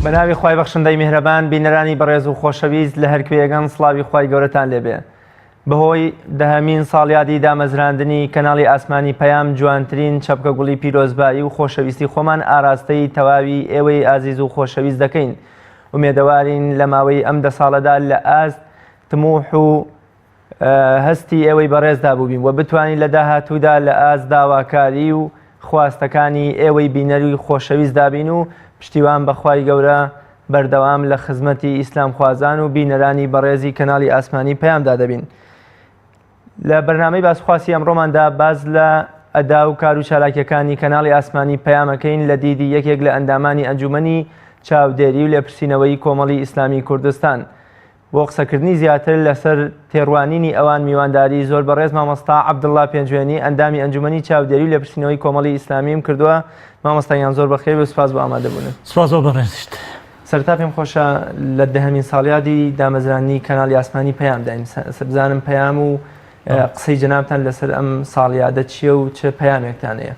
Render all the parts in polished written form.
بەناوی خوای بەخشندەی میهرەبان بینەرانی بەڕێز و خۆشەویست لە هەرکوێیەگەن سڵاوی خوای گەورەتان لێبێ بەهۆی دەهەمین ساڵیادی دامەزراندنی کەناڵی ئاسمانی پەیام جوانترین چەپکە گوڵی پیرۆزبایی و خۆشەویستی خۆمان ئاراستەی تەواوی ئێوەی ئازیز و خۆشەویست دەکەین ئومێدەوارین لە ماوەی ئەم دە ساڵەدا لە ئاست تموح و هەستی ئێوەی بەڕێزدا بووبین و بتوانین لە داهاتوودا لە ئاست داواکاری و خواستەکانی ئێوەی بینەری خۆشەویست دابین و پشتیوان بەخوای گەورە بەردەوام لە خزمەتی ئیسلامخوازان و بینەرانی بەڕێزی کەناڵی ئاسمانی پەیامدا دەبین. لە بەرنامەی باسخواسی ئەمڕۆماندا باس لە ئەدا و کار و چالاکیەکانی کەناڵی ئاسمانی پەیامەکەین لە دیدی یەکێک لە ئەندامانی ئەنجومەنی چاودێری و لێپرسینەوەی کۆمەڵی ئیسلامی کوردستان. بۆ قسەکردنی زیاتر لەسەر تێڕوانینی ئەوان میوانداری زۆر بەڕێز مامۆستا عەبدوڵڵا پێنجوێنی ئەندامی ئەنجومەنی چاودێری و لێپرسینەوەی کۆمەڵی ئیسلامیم کردووە. مامۆستا گیان زۆر بەخێر بێ و سپاس بۆ ئامادەبوونت. سپاس بۆ بەڕێزیشت. سەرەتا پێم خۆشە لە دەهەمین ساڵیادی دامەزراندنی کەناڵی ئاسمانی پەیام داین بزانم پەیام و قسەی جەنابتان لەسەر ئەم ساڵیادە چییە و چ پەیامێکتان هەیە؟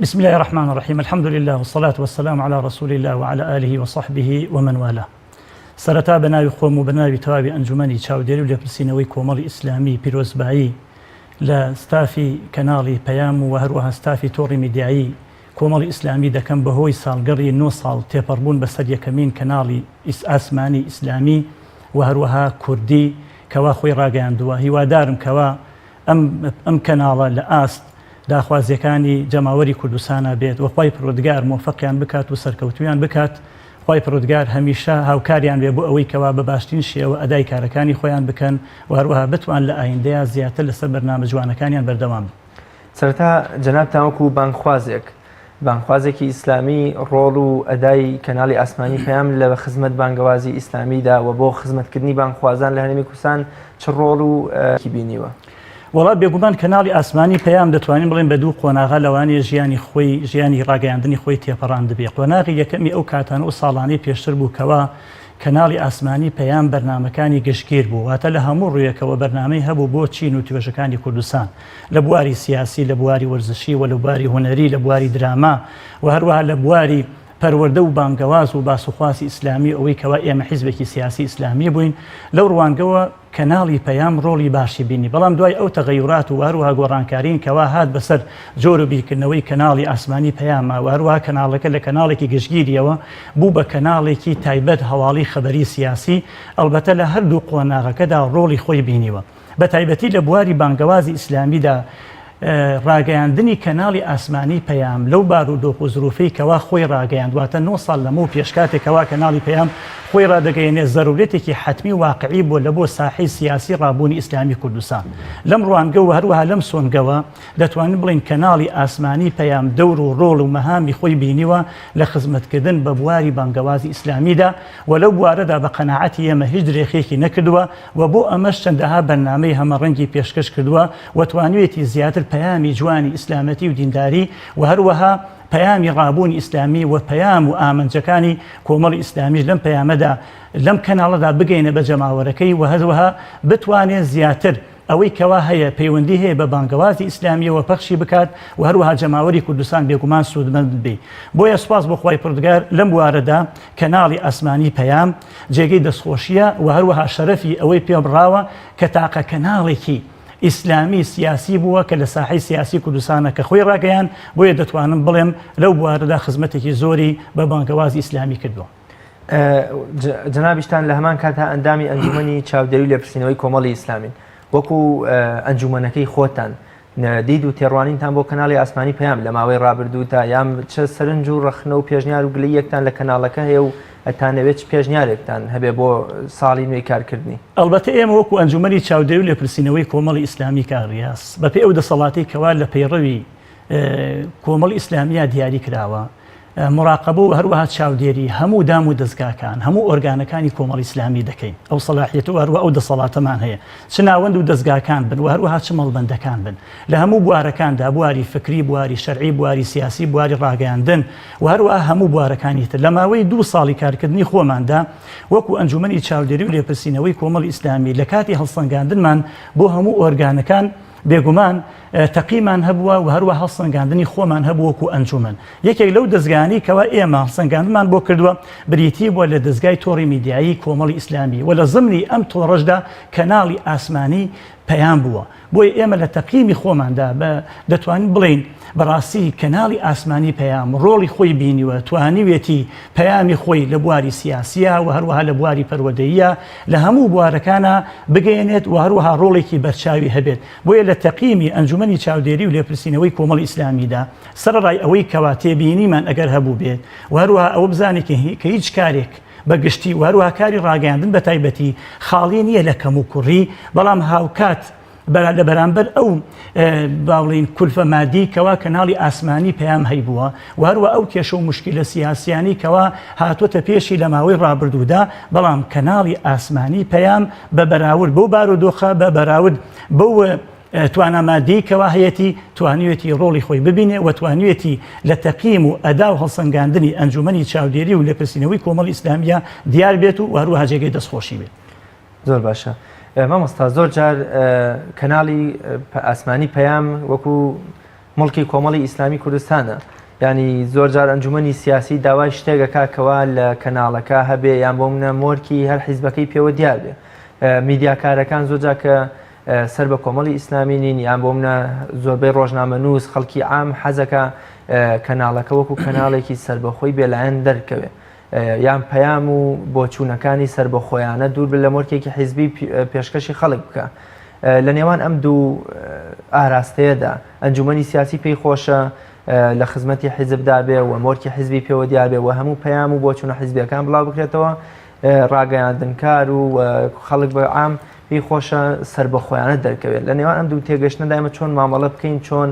بسم الله الرحمن الرحیم الحمد لله والصلاة والسلام على رسول الله وعلى آله وصحبه ومن والاه سەرەتا بە ناوی خۆم و بە ناوی تەواوی ئەنجومەنی چاودێری و لێپرسینەوەی کۆمەڵی ئیسلامی پیرۆزبایی لە ستافی کەناڵی پەیام و هەروەها ستافی تۆڕی میدیایی کۆمەڵی ئیسلامی دەکەم بەهۆی ساڵگەڕی نۆ ساڵ تێپەڕبوون بەسەر یەکەمین کەناڵی ئاسمانی ئیسلامی و هەروەها کوردی کەوا خۆی ڕاگەیاندووە هیوادارم کەوا ئەم ئەم کەناڵە لە ئاست داخوازیەکانی جەماوەری کوردستانا بێت وە خوای پرۆدگار مۆفەقیان بکات و سەرکەوتویان بکات خوای پرۆدگار هەمیشە هاوکاریان بێ بۆ ئەوەی کەوا بە باشترین شێوە ئەدای کارەکانی خۆیان بکەن و هەروەها بتوان لە ئایندەیا زیاتر لەسەر بەرنامە جوانەکانیان بەردەوام بن. سەرەتا جەنابتان وەکو بانگخوازێک، بانگخوازێکی ئیسلامی ڕۆڵ و ئەدای کەناڵی ئاسمانی پەیام لە خزمەت بانگەوازی ئیسلامیدا و بۆ خزمەتکردنی بانگخوازان لە هەرێمی کوردستان چ ڕۆڵ و کی بینیوە؟ وەڵا بێگومان کەناڵی ئاسمانی پەیام دەتوانین بڵێین بە دوو قۆناغا لەوانەیە ژیانی خۆی ژیانی ڕاگەیاندنی خۆی تێپەڕاندبێ قۆناغی یەکەمی ئەو کاتانە و ساڵانەی پێشتر بوو کەوا کەناڵی ئاسمانی پەیام بەرنامەکانی گشتگیر بوو واتە لە هەموو ڕوویەکەوە بەرنامەی هەبوو بۆ چین و توێژەکانی کوردستان لە بواری سیاسی، لە بواری وەرزشی و لە بواری هونەری، لە بواری دراما و هەروەها لە بواری پەروەردە و بانگەواز و باسوخواسی ئیسلامی و ئەوەی کەوا ئێمە حیزبێکی سیاسی ئیسلامی بووین لەو ڕوانگەوە کەناڵی پەیام ڕۆڵی باشی بینی بەڵام دوای ئەو تەغەیورات و هەروەها گۆڕانکارین کەوا هات بەسەر جۆر و بیرکردنەوەی کەناڵی ئاسمانی پەیاما و هەروەها کەناڵەکە لە کەناڵێکی گشتگیریەوە بوو بە کەناڵێکی تایبەت هەواڵی خەبەری سیاسی ئەڵبەتە لە هەردوو قۆناغەکەدا ڕۆڵی خۆی بینیوە. بە تایبەتی لە بواری بانگەوازی ئیسلامیدا ڕاگەیاندنی کەناڵی ئاسمانی پەیام لەو بارودۆخ و زروفەی کەوا خۆی ڕاگەیاند واتە نۆ ساڵ لەمەو پێش کاتێک کەوا کەناڵی پەیام خۆی ڕادەگەیەنێ زەرورەتێکی حەتمی و واقعی بووە لە بۆ ساحەی سیاسی ڕابوونی ئیسلامی کوردستان لەم ڕوانگە و هەروەها لەم سۆنگەوە دەتوانین بڵێین کەناڵی ئاسمانی پەیام دەور و ڕۆڵ و مەهامی خۆی بینیوە لە خزمەتکردن بە بواری بانگەوازی ئیسلامیدا و لەو بوارەدا بە قەناعەتی ئێمە هیچ درێخیەکی نەکردووە و بۆ ئەمەش چەندەها بەرنامەی هەمەڕەنگی پێشکەش کردووە و توانیویەتی زیاتر پەیامی جوانی ئیسلامەتی و دینداری و هەروەها پەیامی ڕابوونی ئیسلامی و پەیام و ئامنجەکانی کۆمەڵی ئیسلامیش لەم پەیامەدا لەم کەناڵەدا بگەینە بە جەماوەرەکەی و هەروەها بتوانێت زیاتر ئەوەی کەوا هەیە پەیوەندی هەیە بە بانگەوازی ئیسلامیەوە پەخشی بکات و هەروەها جەماوەری کوردستان بێگومان سوودمەند بێ بۆیە سوپاس بۆ خوای پەروەردگار لەم بوارەدا کەناڵی ئاسمانی پەیام جێگەی دەستخۆشیە و هەروەها شەرەفی ئەوەی پێ بڕاوە کە تاقە کەناڵێکی ئیسلامی سیاسی بووە کە لە ساحەی سیاسی کوردستانە کە خۆی ڕاگەیان بۆیە دەتوانم بڵێم لەو بوارەدا خزمەتێکی زۆری بە بانگەوازی ئیسلامی کردووە. جەنابیشتان لە هەمان کاتدا ئەندامی ئەنجومەنی چاودێری و لێپرسینەوەی کۆمەڵی ئیسلامین وەکو ئەنجومەنەکەی خۆتان دید و تێڕوانینتان بۆ کەناڵی ئاسمانی پەیام لە ماوەی ڕابردوودا یان چ سەرنج و ڕەخنە و پێشنیار و گلەییەکتان لە کەناڵەکە هەیە و ئەتانەوێت چ پێشنیارێکتان هەبێ بۆ ساڵی نوێی کارکردنی؟ ئەڵبەتە ئێمە وەکو ئەنجومەنی چاودێری و لێپرسینەوەی کۆمەڵی ئیسلامی کاک ڕیاز بەپێی ئەو دەسەڵاتەی کەوا لە پەیڕەوی کۆمەڵی ئیسلامییا دیاری کراوە موراقەبە و هەروەها چاودێری هەموو دام و دەزگاکان، هەموو ئۆرگانەکانی کۆمەڵی ئیسلامی دەکەین. ئەو سەلاحیەتە و هەروەها ئەو دەسەڵاتەمان هەیە. چ ناوەند و دەزگاکان بن و هەروەها چ مەڵبەندەکان بن. لە هەموو بوارەکاندا، بواری فکری، بواری شەرعی، بواری سیاسی، بواری ڕاگەیاندن و هەروەها هەموو بوارەکانی تر. لە ماوەی دوو ساڵی کارکردنی خۆماندا وەکوو ئەنجومەنی چاودێری و لێپرسینەوەی کۆمەڵی ئیسلامی لە کاتی هەڵسەنگاندنمان بۆ هەموو ئۆرگانەکان. بێگومان تەقیمان هەبووە و هەروە هەڵسەنگاندنی خۆمان هەبوو وەکو ئەنجومەن. یەکێک لەو دەزگایانەی کەوا ئێمە هەڵسەنگاندنمان بۆ کردووە بریتی بووە لە دەزگای تۆڕی میدیایی کۆمەڵی ئیسلامی و لە زمنی ئەم تۆڕەشدا کەناڵی ئاسمانی پەیام بووە. بۆیە ئێمە لە تەقیمی خۆماندا بە دەتوانین بڵێین بەڕاستی کەناڵی ئاسمانی پەیام ڕۆڵی خۆی بینیوە، توانیوێتی پەیامی خۆی لە بواری سیاسییە و هەروەها لە بواری پەروەردەییە لە هەموو بوارەکانا بگەیەنێت و هەروەها ڕۆڵێکی بەرچاوی هەبێت. بۆیە لە تەقیمی ئەنجومەنی چاودێری و لێپرسینەوەی کۆمەڵی ئیسلامیدا سەرەڕای ئەوەی کەوا تێبینیمان ئەگەر هەبووبێت و هەروەها ئەوە بزانێت کە هیچ کارێک بە گشتی و هەروەها کاری ڕاگەیاندن بە تایبەتی خاڵی نییە لە کەموکوڕی، بەڵام هاوکات لە بەرامبەر ئەو با بڵێین کولفە مادی کەوا کەناڵی ئاسمانی پەیام هەیبووە و هەروە ئەو کێشە و موشکیلە سیاسیانی کەوا هاتووەتە پێشی لە ماوەی ڕابردوودا، بەڵام کەناڵی ئاسمانی پەیام بە بەراورد بەو بارودۆخە بە بەراورد بەو توانا مادیەی کەوا هەیەتی توانیوێتی ڕۆڵی خۆی ببینێ و توانیوێتی لە تەقیم و ئەدا و هەڵسەنگاندنی ئەنجومەنی چاودێری و لێپرسینەوەی کۆمەڵی ئیسلامیە دیار بێت و هەروەها جێگەی دەستخۆشی بێت. زۆر باشە مامۆستا زۆر جار کەناڵی ئاسمانی پەیام وەکو موڵکی کۆمەڵی ئیسلامی کوردستانە یانی زۆر جار ئەنجومەنی سیاسی داوای شتێک ئەکا کەوا لە کەناڵەکە هەبێ یان بۆ منە مۆرکی هەر حیزبەکەی پێوە دیار بێ میدیاکارەکان زۆر جار کە سەر بە کۆمەڵی ئیسلامی نین یان بۆ منە زۆربەی ڕۆژنامەنووس خەڵکی عام حەزەکە کەناڵەکە وەکو کەناڵێکی سربەخۆی بێلایەن دەرکەوێ یان پەیام و بۆچوونەکانی سربەخۆیانە دوور بن لە مۆرکێکی حیزبی پێشکەشی خەڵک بکە لە نێوان ئەم دوو ئاراستەیەدا ئەنجومەنی سیاسی پێی خۆشە لە خزمەتی حیزبدا بێ و مۆرکی حیزبی پێوە دیار بێ و هەموو پەیام و بۆچوونە حیزبیەکان بڵاو بکرێتەوە ڕاگەیاندنکار و خەڵک بە عام پێی خۆشە سربەخۆیانە دەرکەوێت لە نێوان ئەم دوو تێگەشتنەدا ئێمە چۆن مامەڵە بکەین چۆن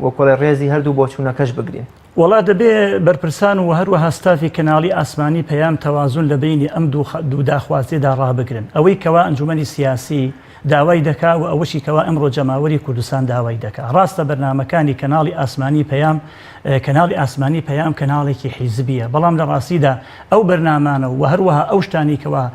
وەکۆڵێ ڕێزی هەردوو بۆچوونەکەش بگرین. وەڵا دەبێ بەرپرسان و هەروەها ستافی کەناڵی ئاسمانی پەیام تەوازون لە بەینی ئەم دوو داخوازیەدا ڕابگرن. ئەوەی کەوا ئەنجومەنی سیاسی داوای دەکا و ئەوەشی کەوا ئەمڕۆ جەماوەری کوردستان داوای دەکا. ڕاستە بەرنامەکانی کەناڵی ئاسمانی پەیام کەناڵی ئاسمانی پەیام کەناڵێکی حیزبیە بەڵام لە ڕاستیدا ئەو بەرنامانە و هەروەها ئەو شتانەی کەوا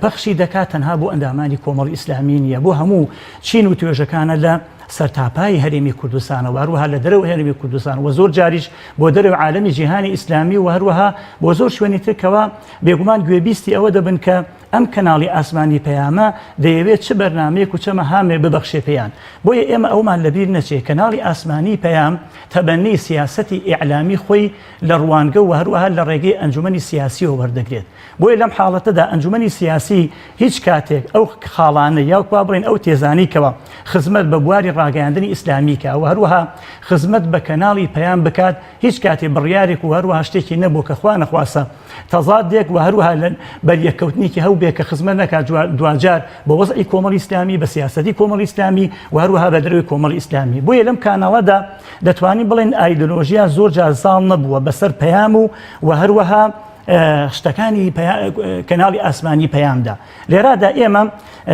پەخشی دەکا تەنها بۆ ئەندامانی کۆمەڵی ئیسلامی نیە بۆ هەموو چین و توێژەکانە لە سەرتاپای هەرێمی کوردستانە و هەروەها لە دەرەوەی هەرێمی کوردستان و زۆر جاریش بۆ دەرەوەی عالەمی جیهانی ئیسلامی و هەروەها بۆ زۆر شوێنی تر کەوا بێگومان گوێبیستی ئەوە دەبن کە ئەم کەناڵی ئاسمانی پەیامە دەیەوێت چ بەرنامەیەک و چە مەهامێک ببەخشێ پێیان بۆیە ئێمە ئەومان لەبیر نەچێ کەناڵی ئاسمانی پەیام تەبەنی سیاسەتی ئیعلامی خۆی لە ڕوانگە و هەروەها لە ڕێگەی ئەنجومەنی سیاسیەوە وەردەگرێت بۆیە لەم حاڵەتەدا ئەنجومەنی سیاسی هیچ کاتێک ئەو خاڵانە یا با بڵێین ئەو تێزانەی کەوا خزمەت بە بواری ڕاگەیاندنی ئیسلامی کا و هەروەها خزمەت بە کەناڵی پەیام بکات هیچ کاتێ بڕیارێک و هەروەها شتێکی نەبوو کە خوا نەخواستە تەزادێک و هەروەها لە بەریەککەوتنێکی هەبووبێ کە خزمەت نەکات دواجار بە وەزعی کۆمەڵی ئیسلامی بە سیاسەتی کۆمەڵی ئیسلامی و هەروەها بە دەرەوەی کۆمەڵی ئیسلامی بۆیە لەم کاناڵەدا دەتوانین بڵێن ئایدۆلۆژیا زۆر جار زاڵ نەبووە بەسەر پەیام و و هەروەها شتەکانی کەناڵی ئاسمانی پەیامدا لێرادا ئێمە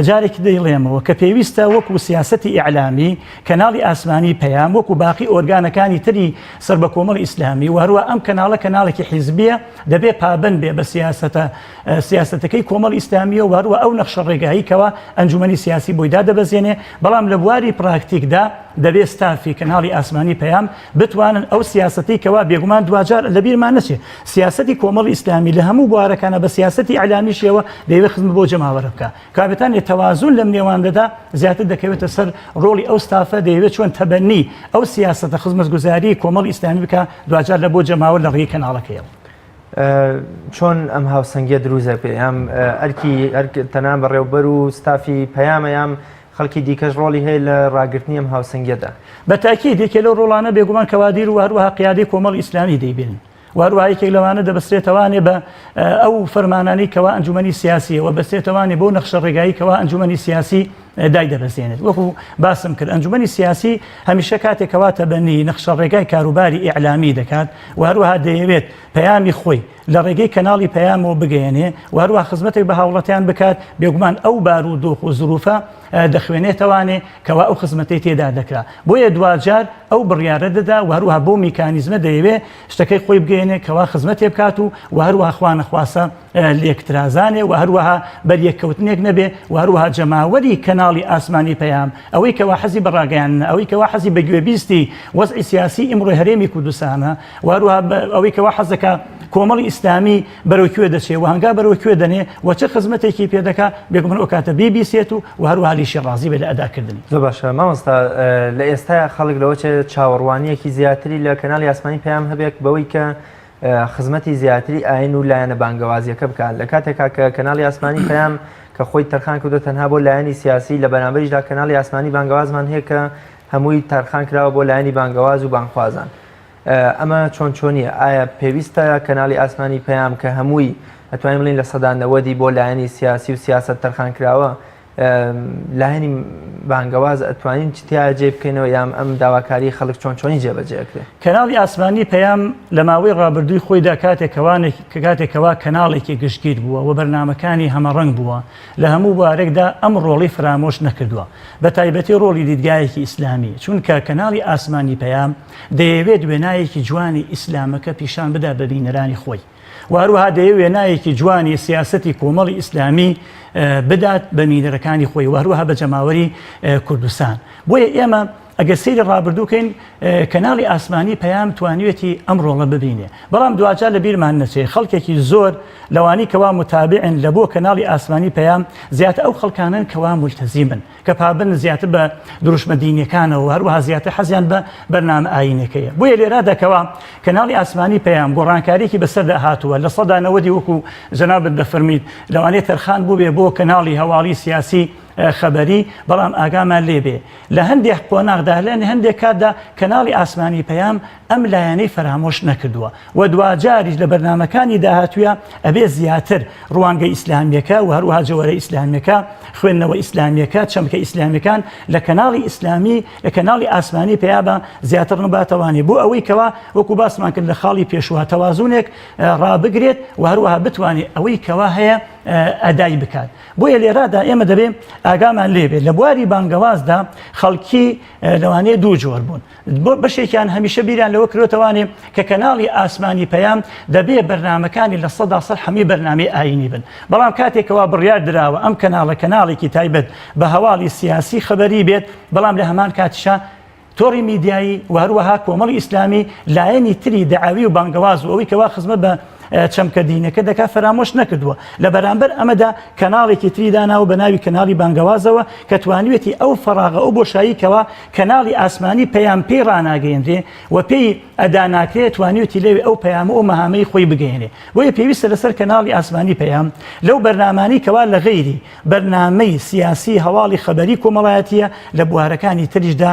جارێکی دەیڵێمەوە کە پێویستە وەکو سیاسەتی ئیعلامی کەناڵی ئاسمانی پەیام وەکو باقی ئۆرگانەکانی تری سەر بە کۆمەڵی ئیسلامی و هەروە ئەم کەناڵە کەناڵێکی حیزبیە دەبێ پابەند بێ بە سیاسەتە سیاسەتەکەی کۆمەڵی ئیسلامیە و هەروە ئەو نەخشە ڕێگایی کەوا ئەنجومەنی سیاسی بۆی دادەبەزێنێ بەڵام لە بواری پراکتیکدا دەبێ ستافی کەناڵی ئاسمانی پەیام بتوانن ئەو سیاسەتەی کەوا بێگومان دواجار لەبیرمان نەچێ سیاسەتی کۆمەڵی ئیسلامی لە هەموو بوارەکانە بە سیاسەتی ئیعلامیشیەوە دەیەوێت خزمەت بۆ جەماوەرە بکا کابێتان تەوازن لەم نێواندەدا زیاتر دەکەوێتە سەر ڕۆڵی ئەو ستافە دەیەوێت چۆن تەبەنی ئەو سیاسەتە خزمەتگوزاری کۆمەڵی ئیسلامی بکا دواجار لە بۆ جەماوەر لە ڕێی کەناڵەکەیەوە. چۆن ئەم هاوسەنگیە دروست دەکرێت یان ئەرکی تەنها بەڕێوبەر و ستافی پەیامە یان خەڵکی دیکەش ڕۆڵی هەیە لە ڕاگرتنی ئەم هاوسەنگیەدا؟ بە تاکید یەکێ لەو ڕۆڵانە بێگومان کەوادیر و هەروەها قیادەی کۆمەڵی ئیسلامی دەیبینن و هەروەها یەکێک لەوانە دەبەسترێتەوانێ بە ئەو فەرمانانەی کەوا ئەنجومەنی سیاسیە و بەستێتەوانێ بۆ نەخشە ڕێگایی کەوا ئەنجومەنی سیاسی دایدەبەزێنێت وەکو باسم کرد ئەنجومەنی سیاسی هەمیشە کاتێک کەوا تەبەنی نەخشە ڕێگای کاروباری ئیعلامی دەکات و هەروەها دەیەوێت پەیامی خۆی لە ڕێگەی کەناڵی پەیامەوە بگەیەنێ و هەروەها خزمەتێک بە هاوڵاتیان بکات بێگومان ئەو بار و دۆخ و زروفە دەخوێنێتەوانێ کەوا ئەو خزمەتەی تێدا دەکرا بۆیە دواجار ئەو بڕیارە دەدا و هەروەها بۆ میکانیزمە دەیەوێ شتەکەی خۆی بگەیەنێ کەوا خزمەتێ بکات و و هەروەها خوانەخواسە لێکترازانێ و هەروەها بەریەککەوتنێک نەبێ و هەروەها جەماوەری کەناڵ. کەناڵی ئاسمانی پەیام، ئەوەی کەوا حەزی بە ڕاگەیاندنە، ئەوەی کەوا حەزی بە گوێبیستی وەزعی سیاسی ئیمڕۆی هەرێمی کوردستانە و هەروەها ئەوەی کەوا حەز دەکا کۆمەڵی ئیسلامی بەرەو کوێ دەچێ و هەنگا بەرەو کوێ دەنێ و چ خزمەتێکی پێ دەکا، بێگومان ئەو کاتە بیبیسێت و و هەروەها لیشی ڕازی بێ لە ئەداکردنی. زۆر باشە مامۆستا، لە ئێستایا خەڵک لەوە چێ چاوەڕوانییەکی زیاتری لە کەناڵی ئاسمانی پەیام هەبێت بەوەی کە خزمەتی زیاتری ئاین و لایەنە بانگەوازیەکە بکات لە کاتێکا کە کەناڵی ئاسمانی پەیام کە خۆی تەرخان کردو تەنها بۆ لایەنی سیاسی لە بەرامبەریشدا کەناڵی ئاسمانی بانگەوازمان هەیە کە هەمووی تەرخان کراوە بۆ لایەنی بانگەواز و بانگخوازان ئەمە چۆن چۆنیە ئایا پێویستە کەناڵی ئاسمانی پەیام کە هەمووی ئەتوانین بڵین 90% بۆ لایەنی سیاسی و سیاست تەرخان کراوە لایەنی بانگەواز ئەتوانین چ تیا جێ بکەینەوە یان ئەم داواکاری خەڵک چۆن چۆنی جێبەجێ ئەکرێ؟ کەناڵی ئاسمانی پەیام لە ماوەی ڕابردووی خۆیدا کاتێک کەوانێک کاتێک کەوا کەناڵێکی گشتگیر بووە و بەرنامەکانی هەمەڕەنگ بووە لە هەموو بوارێکدا ئەم ڕۆڵی فرامۆش نەکردووە بە تایبەتی ڕۆڵی دیدگایەکی ئیسلامی چونکە کەناڵی ئاسمانی پەیام دەیەوێت وێنایەکی جوانی ئیسلامەکە پیشان بدا بە بینەرانی خۆی. و هەروەها دەیەوێت وێنایەکی جوانی سیاسەتی کۆمەڵی ئیسلامی بدات بە مینەرەکانی خۆی و هەروەها بە جەماوەری کوردستان. بۆیە ئێمە ئەگەر سەیری ڕابردوو کەین کەناڵی ئاسمانی پەیام توانیوێتی ئەم ڕۆڵە ببینێ، بەڵام دواجار لە بیرمان نەچێ خەڵکێکی زۆر لەوانی کەوا متابعن لە بۆ کەناڵی ئاسمانی پەیام زیاتر ئەو خەڵکانەن کەوا مولتەزیمن. کە پابەندن زیاتر بە دروشمە دینیەکانەوە و هەروەها زیاتر حەزیان بە بەرنامە ئایینەکەیە. بۆیە لێرەدا کەوا کەناڵی ئاسمانی پەیام گۆڕانکاریەکی بەسەردا هاتووە لە سەدا نەوەدی وەکو جەنابت دەفەرمیت لەوانەیە تەرخان بووبێ بۆ کەناڵی هەواڵی سیاسی خەبەری بەڵام ئاگامان لێبێ لە هەندێک قۆناغدا لە هەندێک کاتدا کەناڵی ئاسمانی پەیام ئەم لایەنەی فەرامۆش نەکردووە و دواجاریش لە بەرنامەکانی داهاتوویا ئەبێ زیاتر ڕوانگە ئیسلامیەکە و هەروەها جەوەرە ئیسلامیەکە، خوێندنەوە ئیسلامیەکە، چەمکە ئیسلامیەکان لە کەناڵی ئیسلامی لە کەناڵی ئاسمانی پەیا بە زیاتر ڕنباتەوانێ بۆ ئەوەی کەوا وەکو باسمان کرد لە خاڵی پێشوە تەوازونێک ڕابگرێت و هەروەها بتوانێت ئەوەی کەوا هەیە ئەدای بکات. بۆیە لێرادا ئێمە دەبێ ئاگامان لێبێت لە بواری بانگەوازدا خەڵکی لەوانەیە دوو جۆر بوون. بەشێکیان هەمیشە بیریان لەوە کرۆتەوانێ کە کەناڵی ئاسمانی پەیام دەبێ بەرنامەکانی 100% هەمی بەرنامەی ئاینی بن بەڵام کاتێکەوە بڕیار دراوە ئەم کەناڵە کەناڵێکی تایبەت بە هەواڵی سیاسی خەبەری بێت بەڵام لە هەمان کاتیشا تۆڕی میدیایی و هەروەها کۆمەڵی ئیسلامی لایەنی تری دەعاوی و بانگەواز و ئەوەی کەوا خزمەت بە چەمکە دینەکە دەکات فەرامۆش نەکردووە لە بەرامبەر ئەمەدا کەناڵێکی تری داناوە بە ناوی کەناڵی بانگەوازەوە کە توانیوێتی ئەو فەراغە ئەو بۆشایی کەوا کەناڵی ئاسمانی پەیام پێی ڕاناگەیەنرێ و پێی ئەدا ناکرێ توانیوێتی لەوێ ئەو پەیام و ئەو مەهامەی خۆی بگەیەنێ بۆیە پێویستە لەسەر کەناڵی ئاسمانی پەیام لەو بەرنامانەی کەوا لە غەیری بەرنامەی سیاسی هەواڵی خەبەری کۆمەڵایەتیە لە بوارەکانی تریشدا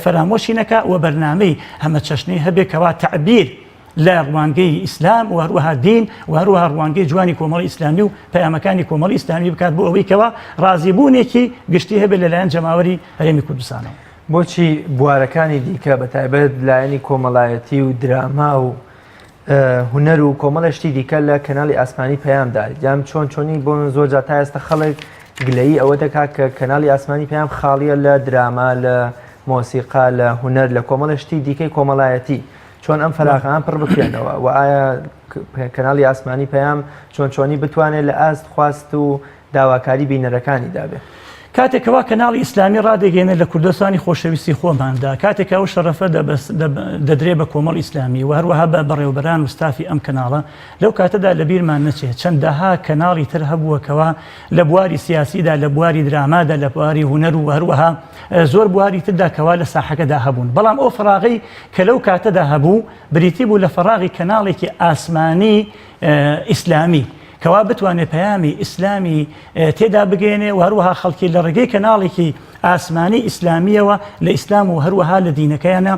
فەرامۆشی نەکا و بەرنامەی هەمەچەشنەی هەبێ کەوا تەعبیر لە ڕوانگەی ئیسلام و هەروەها دین و هەروەها ڕوانگەی جوانی کۆمەڵی ئیسلامی و پەیامەکانی کۆمەڵی ئیسلامی بکات بۆ ئەوەی کەوا ڕازیبوونێکی گشتی هەبێت لەلایەن جەماوەری هەرێمی کوردستانەوە. بۆچی بوارەکانی دیکە بە تایبەت لایەنی کۆمەڵایەتی و دراما و هونەر و کۆمەڵێ شتی دیکە لە کەناڵی ئاسمانی پەیامدا یان چۆن چۆنی بۆ زۆر جا تا ئێستا خەڵک گلەیی ئەوە دەکات کە کەناڵی ئاسمانی پەیام خاڵیە لە دراما لە مۆسیقا لە هونەر لە کۆمەڵێ شتی دیکەی کۆمەڵایەتی چۆن ئەم فەراغان پڕ بکرێنەوە و ئایا کەناڵی ئاسمانی پەیام چۆن چۆنی بتوانێت لە ئاست خواست و داواکاری بینەرەکانی دابێ. کاتێک کەوا کەناڵی ئیسلامی ڕادەگەیەنێت لە کوردستانی خۆشەویستی خۆماندا، کاتێک کە ئەو شەڕەفە دەدرێ بە کۆمەڵ ئیسلامی و هەروەها بە بەڕێوەبەران و ستافی ئەم کەناڵە، لەو کاتەدا لەبیرمان نەچێ چەندەها کەناڵی تر هەبووە کەوا لە بواری سیاسیدا، لە بواری درامادا، لە بواری هونەر و هەروەها زۆر بواری تردا کەوا لە ساحەکەدا هەبوون، بەڵام ئەو فەراغەی کە لەو کاتەدا هەبوو بریتی بوو لە فەراغی کەناڵێکی ئاسمانی ئیسلامی کەوا بتوانێت پەیامی ئیسلامی تێدا بگەێنێ و هەروەها خەڵکی لە ڕێگەی کەناڵێکی ئاسمانی ئیسلامیەوە لە ئیسلام و هەروەها لە دینەکەیانە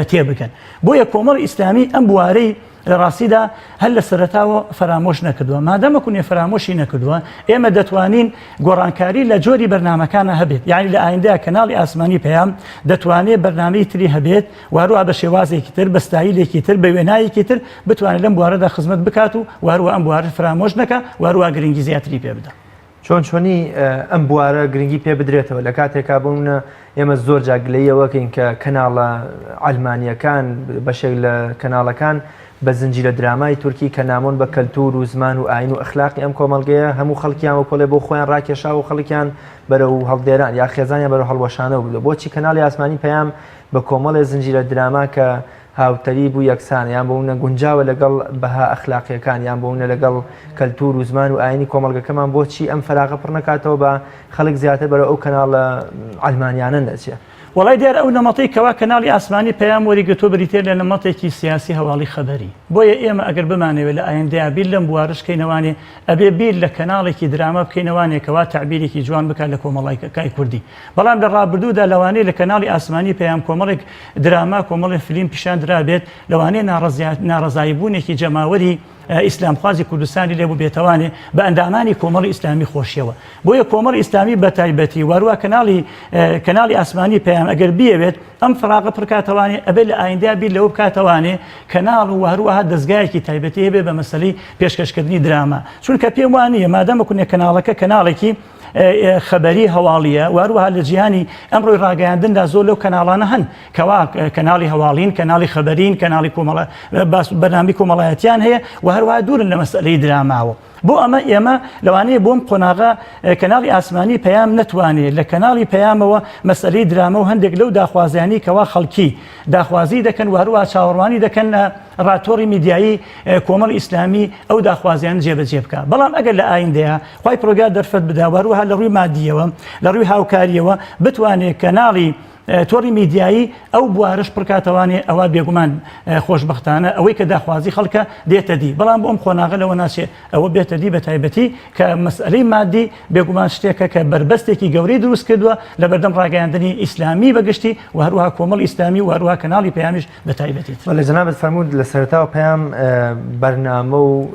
تێبگەن بۆیە کۆمەڵی ئیسلامی ئەم بوارەی لە ڕاستیدا هەر لە سەرەتاوە فەرامۆش نەکردووە مادەمە کونێ فەرامۆشی نەکردووە ئێمە دەتوانین گۆڕانکاری لە جۆری بەرنامەکانە هەبێت یعنی لە ئایندە کەناڵی ئاسمانی پەیام دەتوانێت بەرنامەی تری هەبێت و هەروەها بە شێوازێکی تر بە ستایلێکی تر بە وێنایەکی تر بتوانێت لەم بوارەدا خزمەت بکات و و هەروەها ئەم بوارە فرامۆش نەکا و هەروەها گرنگی زیاتری پێ بدا. چۆن چۆنی ئەم بوارە گرنگی پێ بدرێتەوە لە کاتێکا بۆ منە ئێمە زۆر جا گلەیی ئەوە کەین کە کەناڵە عەلمانیەکان بەشێک لە کەناڵەکان بە زنجیرە درامای تورکی کە نامۆن بە کەلتور و زمان و ئاین و ئەخلاقی ئەم کۆمەڵگەیە هەموو خەڵکیان وەکۆڵێ بۆ خۆیان ڕاکێشاوە و خەڵکیان بەرەو هەڵدێران یا خێزانیان بەرەو هەڵوەشانەوە بردووە بۆچی کەناڵی ئاسمانی پەیام بە کۆمەڵێ زنجیرە دراما کە هاوتەریب و یەکسانە یان بۆ نەگونجاوە لەگەڵ بەها ئەخلاقیەکان یان بۆ نە لەگەڵ کەلتور و زمان و ئاینی کۆمەڵگەکەمان بۆچی ئەم فەراغە پڕ نەکاتەوە بە خەڵک زیاتر بەرەو ئەو کەناڵە عەلمانیانە نەچێ؟ وەڵای دیارە ئەو نەمەتەی کەوا کەناڵی ئاسمانی پەیام وەریگرتووە بریتیە لە نەمەتێکی سیاسی هەواڵی خەبەری. بۆیە ئێمە ئەگەر بمانەوێ لە ئایندەیا بیر لەم بوارەش کەینەوانێ ئەبێ بیر لە کەناڵێکی دراما بکەینەوانێ کەوا تەعبیرێکی جوان بکات لە کۆمەڵگای کوردی. بەڵام لە ڕابردوودا لەوانەیە لە کەناڵی ئاسمانی پەیام کۆمەڵێک دراما کۆمەڵێ فلیم پیشان درابێت لەوانەیە ناڕەزاییبوونێکی جەماوەری ئیسلامخوازی کوردستانی لێ بووبێتەوانێ بە ئەندامانی کۆمەڵی ئیسلامی خۆشیەوە. بۆیە کۆمەڵی ئیسلامی بە تایبەتی واروا کەناڵی کەناڵی ئاسمانی پەیام ئەگەر بیەوێت ئەم فراغە پڕکاتەوانێ ئەبێت لە ئایندە بیر لەوە بکاتەوانێ کەناڵ و هەروەها دەزگایەکی تایبەتی هەبێ بە مەسەلەی پێشکەشکردنی دراما چونکە پێم وانییە مادەمە کونێ کەناڵەکە کەناڵێکی خەبەری هەواڵیە و هەروەها لە جیهانی ئەمڕۆی ڕاگەیاندندا زۆر لەو کەناڵانە هەن کەوا کەناڵی هەواڵین کەناڵی خەبەرین کەناڵی کۆمەڵە باس بەرنامی کۆمەڵایەتیان هەیە و هەروەها دوورن لە مەسئلەی دراماوە. بۆ ئەمە ئێمە لەوانەیە بۆم قۆناغە کەناڵی ئاسمانی پەیام نەتوانێت لە کەناڵی پەیامەوە مەسئلەی درامە و هەندێک لەو داخوازیانی کەوا خەڵکی داخوازی دەکەن و هەروەها چاوەڕوانی دەکەن لە ڕاتۆڕی میدیایی کۆمەڵی ئیسلامی ئەو داخوازیان جێبەجێ بکە بەڵام ئەگەر لە ئایندەیە خوای پرۆگار دەرفەت بدا و هەروەها لە ڕووی مادیەوە لە ڕووی هاوکاریەوە بتوانێت کەناڵی تۆڕی میدیایی ئەو بوارەش پڕکاتەوانێ ئەوە بێگومان خۆشبەختانە ئەوەی کە داخوازی خەڵکە دێتە دی بەڵام بۆ ئەم قۆناغە لەوە ناچێ ئەوە بێتە دی بە تایبەتی کە مەسئلەی مادی بێگومان شتێکە کە بەربەستێکی گەورەی دروست کردووە لە بەردەم ڕاگەیاندنی ئیسلامی بەگشتی و هەروەها کۆمەڵ ئیسلامی و هەروەها کەناڵی پەیامیش بە تایبەتی. بەڵێ جەنابت فەرمووت لە سەرەتاوە پەیام بەرنامە و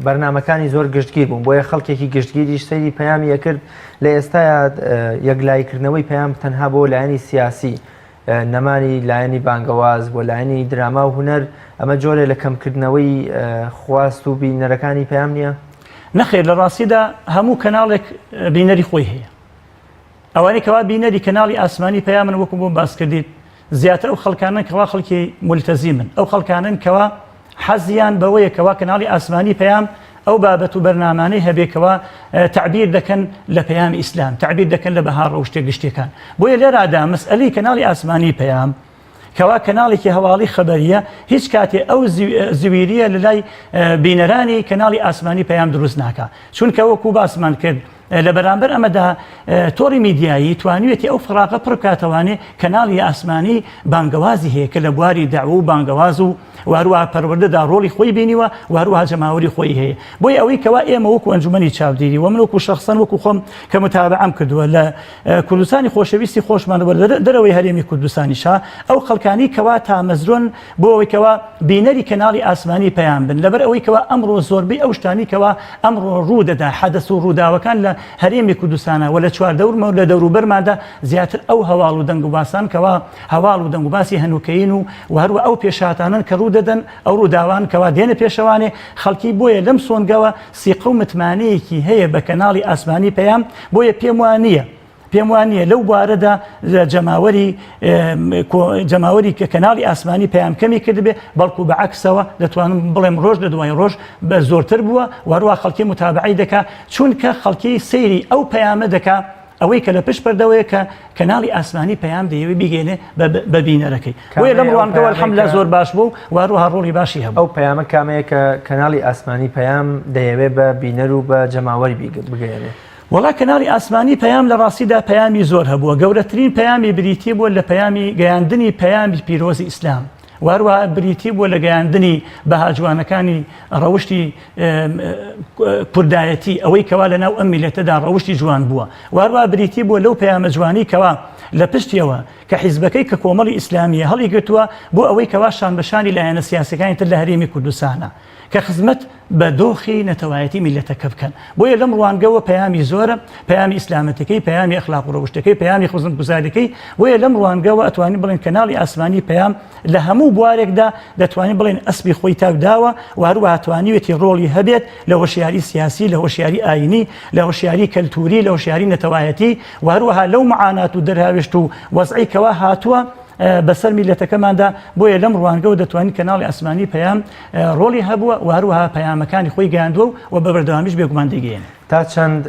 بەرنامەکانی زۆر گشتگیر بوون بۆیە خەڵکێکی گشتگیریش سەیری پەیامی ئەکرد لە ئێستایا یەکلاییکردنەوەی پەیام تەنها بۆ لایەنی سیاسی نەمانی لایەنی بانگەواز بۆ لایەنی دراما و هونەر ئەمە جۆرێ لە کەمکردنەوەی خواست و بینەرەکانی پەیام نییە؟ نەخێر لە ڕاستیدا هەموو کەناڵێک بینەری خۆی هەیە ئەوانەی کەوا بینەری کەناڵی ئاسمانی پەیامن وەکو بۆم باس کردیت زیاتر ئەو خەڵکانەن کەوا خەڵکی مولتەزیمن ئەو خەڵکانەن کەوا حەزیان بەوەیە کەوا کەناڵی ئاسمانی پەیام ئەو بابەت و بەرنامانەی هەبێ کەوا تەعبیر دەکەن لە پەیامی ئیسلام تەعبیر دەکەن لە بەها ڕەوشتە گشتیەکان بۆیە لێرادا مەسئەلەی کەناڵی ئاسمانی پەیام کەوا کەناڵێکی هەواڵی خەبەریە هیچ کاتێ ئەو زویریە لە لای بینەرانی کەناڵی ئاسمانی پەیام دروست ناکا چونکە وەکو باسمان کرد لە بەرامبەر ئەمەدا تۆڕی میدیایی توانیویەتی ئەو فراغە پڕ بکاتەوانێ کەناڵی ئاسمانی بانگەوازی هەیە کە لە بواری دەعوە و بانگەواز و هەروەها پەروەردەدا ڕۆڵی خۆی بینیوە و هەروەها جەماوەری خۆی هەیە بۆیە ئەوەی کەوا ئێمە وەکو ئەنجومەنی چاودێری و من وەکو شەخسەن وەکو خۆم کە متابعەم کردووە لە کوردستانی خۆشەویستی خۆشمان و لە دەرەوەی هەرێمی کوردستانیشا ئەو خەڵکانی کەوا تامەزرۆن بۆ ئەوەی کەوا بینەری کەناڵی ئاسمانی پەیام بن لەبەر ئەوەی کەوا ئەمڕۆ زۆربەی ئەو شتانی کەوا ئەمڕۆ ڕوو دەدا حەدەس و ڕووداوەکان لە هەرێمی کوردستانە و لە چواردەورمە و لە دەوروبەرماندا زیاتر ئەو هەواڵ و دەنگ و باسان کەوا هەواڵ و دەنگ و باسی هەنووکەیین و و هەروە ئەو پێشهاتانەن کە ڕوو دەدەن ئەو ڕووداوان کەوا دێنە پێشەوانێ خەڵکی بۆیە لەم سۆنگەوە سیقە و متمانەیەکی هەیە بە کەناڵی ئاسمانی پەیام بۆیە پێم وا نییە پێم وا نییە لەو بوارەدا جەماوەری جەماوەری کە کەناڵی ئاسمانی پەیام کەمی کردبێ بەڵکو بە عەکسەوە دەتوانم بڵێم ڕۆژ لە دوای ڕۆژ بە زۆرتر بووە و هەروە خەڵکی متابعەی دەکا چونکە خەڵکی سەیری ئەو پەیامە دەکا ئەوەی کە لە پشت پەردەوەیە کە کەناڵی ئاسمانی پەیام دەیەوێ بیگەێنێ بە بینەرەکەی بۆیە لەم ڕوانگەوە الحمدلله زۆر باش بوو و هەروەها ڕۆڵی باشی هەبوو. ئەو پەیامە کامەیە کە کەناڵی ئاسمانی پەیام دەیەوێ بە بینەر و بە جەماوەری بگەیەنێ؟ وەڵا کەناڵی ئاسمانی پەیام لە ڕاستیدا پەیامی زۆر هەبووە، گەورەترین پەیامی بریتی بووە لە پەیامی گەیاندنی پەیامی پیرۆزی ئیسلام و هەروەها بریتی بووە لە گەیاندنی بەها جوانەکانی ڕەوشتی کوردایەتی ئەوەی کەوا لە ناو ئەم میلەتەدا ڕەوشتی جوان بووە و هەروەها بریتی بووە لەو پەیامە جوانی کەوا لە پشتیەوە کە حیزبەکەی کە کۆمەڵی ئیسلامیە هەڵیگرتووە بۆ ئەوەی کەوا شان بە شانی لایەنە سیاسەکانی تر لە هەرێمی کوردستانە کە خزمەت بە دۆخی نەتەوایەتی میللەتەکە بکەن. بۆیە لەم ڕوانگەوە پەیامی زۆرە، پەیامی ئیسلامەتەکەی، پەیامی ئەخلاق و ڕەوشتەکەی، پەیامی خزمەتگوزاریەکەی، بۆیە لەم ڕوانگەوە ئەتوانین بڵێین کەناڵی ئاسمانی پەیام لە هەموو بوارێکدا دەتوانین بڵێین ئەسپی خۆی تاو داوە و هەروەها توانیوێتی ڕۆڵی هەبێت لە هۆشیاری سیاسی، لە هۆشیاری ئایینی، لە هۆشیاری کەلتووری، لە هۆشیاری نەتەوایەتی و هەروەها لەو معانات و دەرهاوێشت و وەزعەی کەوا هاتووە. بەسەر میلەتەکەماندا بۆیە لەم ڕوانگەوە دەتوانین کەناڵی ئاسمانی پەیام ڕۆڵی هەبووە و هەروەها پەیامەکانی خۆی گەیاندووە و بە بەردەوامیش بێگومان دەیگەیەنێ. تا چەند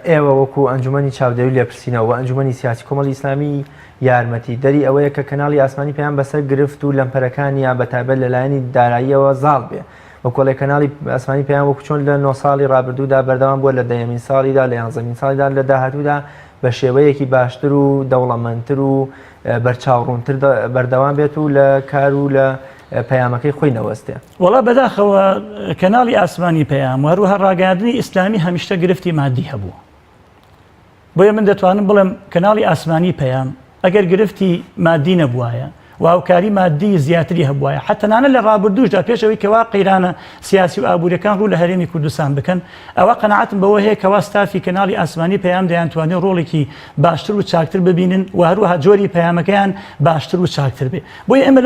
ئێوە وەکو ئەنجومەنی چاودێری و لێپرسینەوە و ئەنجومەنی سیاسی کۆمەڵی ئیسلامی یارمەتی دەری ئەوەیە کە کەناڵی ئاسمانی پەیام بەسەر گرفت و لەمپەرەکانیا بەتایبەت لە لایەنی داراییەوە زاڵ بێ وەکۆڵێ کەناڵی ئاسمانی پەیام وەکو چۆن لە نۆ ساڵی ڕابردوودا بەردەوام بووە لە دەیەمین ساڵیدا لە یانزەمین ساڵیدا لە داهاتوودا بە شێوەیەکی باشتر و دەوڵەمەندتر و بەرچاوڕوونتر بەردەوام بێت و لە کار و لە پەیامەکەی خۆی نەوەستێ. وەڵا بەداخەوە کەناڵی ئاسمانی پەیام و هەروەها ڕاگەیاندنی ئیسلامی هەمیشە گرفتی مادی هەبوو. بۆیە من دەتوانم بڵێم کەناڵی ئاسمانی پەیام ئەگەر گرفتی مادی نەبوایە و هاوکاری مادی زیاتری هەبوایە حتەنانە لە ڕابردووشدا پێش ئەوەی کەوا قەیرانە سیاسی و ئابووریەکان ڕوو لە هەرێمی کوردستان بکەن ئەوە قەناعەتم بەوە هەیە کەوا ستافی کەناڵی ئاسمانی پەیام دەیانتوانی ڕۆڵێکی باشتر و چاکتر ببینن و هەروەها جۆری پەیامەکەیان باشتر و چاکتر بێ بۆیە ئێمە